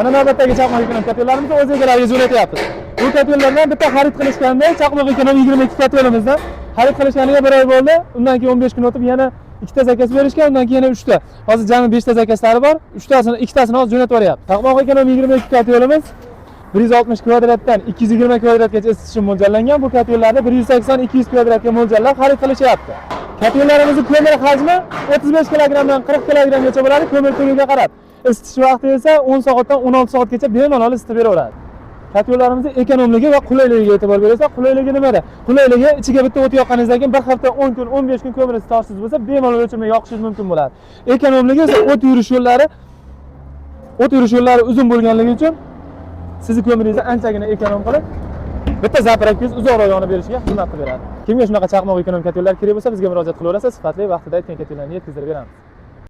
Mana navbatdagi Chaqmoq ekonom kotellarimizni o'z egalariga jo'natyapmiz. Bu kotellardan bitta xarid qilishganda, Chaqmoq ekonom 22 kotelimizdan xarid qilishganiga bir oy bo'ldi. Undan keyin 15 kun o'tib yana ikkita zakaz berishgan, undan keyin yana 3 ta. Hozir jami 5 ta zakazlari bor. Uchtasini, ikkitasini hozir jo'natib yuboryapti. Chaqmoq ekonom 22 kotelimiz 160 kvadratdan 220 kvadratgacha isitishi mo'ljallangan. Bu kotellarni 180-200 kvadratga mo'ljallab xarid qilishyapti. Kotellarimizni ko'mir hajmi 35 kilogrammdan 40 kilogrammgacha bo'ladi, ko'mir turiga qarab. Isitish vaqti esa 10 soatdan 16 soatgacha bemalol isitib beraveradi. Kotellarimizni ekonomligi va qulayligiga e'tibor bersak, qulayligi nimada? Qulayligi, ichiga bitta o't yoqqaningizdan keyin bir hafta, 10 kun, 15 kun ko'mir isitosiz bo'lsa, bemalol o'chirmay yoqishingiz mumkin bo'ladi. Ekonomligi esa o't yurish yo'llari uzun bo'lganligi uchun sizni ko'miringizni anchagina ekonom qilib, bitta zapravkangiz uzoqroq yonib berishiga xizmat qilib beradi. Kimga shunaqa Chaqmoq ekonom kotellar kerak bo'lsa, bizga murojaat qilaverasiz, sifatli, vaqtida aytgan kotellarni yetkazib beramiz.